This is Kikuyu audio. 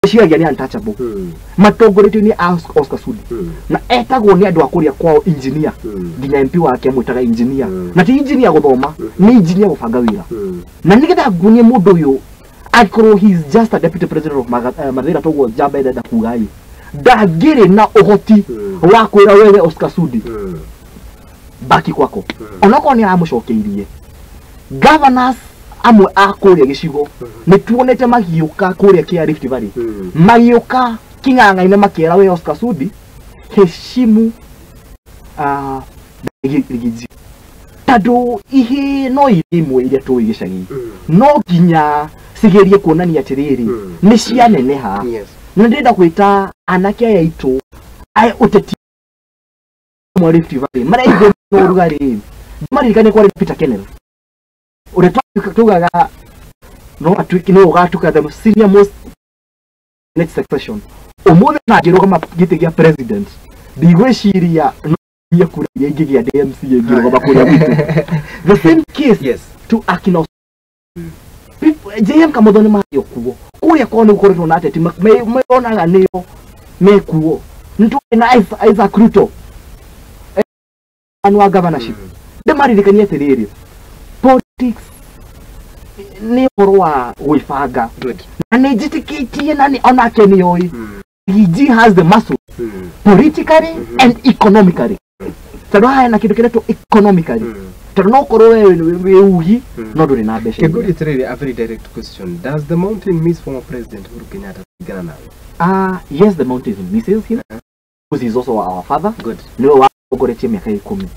Meciragia nĩ untouchable. Matongoretio nĩ Oscar Sudi. Na etagwo nĩ andũ a kũrĩa kwao engineer. Nginya MP wake amwĩtaga engineer. Na ti engineer gũthoma, nĩ engineer gũbanga wĩra. Na nĩgetha nguonie mũndũ ũyũ angĩkorwo he is just a deputy president of Mathĩra, toguo njamba ĩrenda kuga ĩ, ndangĩrĩ na ũhoti wa kwĩra wewe Oscar Sudi baki kwako, onokorwo nĩ aramũcokeirie. Governors amwe a kũrĩa gĩcigo nĩ tuonete magiũka kũrĩa kĩa Rift Valley, magĩũka king'ang'a-inĩ makĩra we Oscar Sudi heshimu Riggy G, tondũ ihĩ no iria imwe iria tũĩ gĩcagi no nginya cigerie kuonania atĩrĩrĩ nĩ cianeneha. Na ndĩrenda gwĩta anake aya aitũ aya ũteti mwa Rift Valley maraigua na ũrugarĩ, maririkane kwarĩ Peter Kenneth ũrĩa tugaga no atuĩke nĩ ũgatuĩka the senior most next succession. Ũmũthĩ na angĩrũgama gĩtĩ gĩa president, ndigwĩciria no iye kura iria ingĩgĩa ndĩ MCA ingĩrũgama kũrĩa gwitũ. The same case to akina JM Kamotho nĩ marĩ kuo kũrĩa kwao, nĩ gũkoretwo na ateti meonaga nĩo mekuo. Nĩ tũrĩ na Isaac Ruto wa governorship. Ndĩmaririkanie atĩrĩrĩ, politics nĩ ũhoro wa gwĩbanga. Na nĩ njĩtĩkĩtie na nĩ onake nĩ oĩ G has the muscle politically and economically, tondũ haha hena kĩndũ kĩretwo economically, tondũ no ũkorwo we wĩ ugi no ndũrĩ na mbeca. Kĩngũria atĩrĩrĩ, a very direct question: does the mountain miss former President Uhuru Kenyatta kũringana nawe? Ah, yes, the mountain misses him because he's also our father. Nĩwe watongoretie mĩaka 10.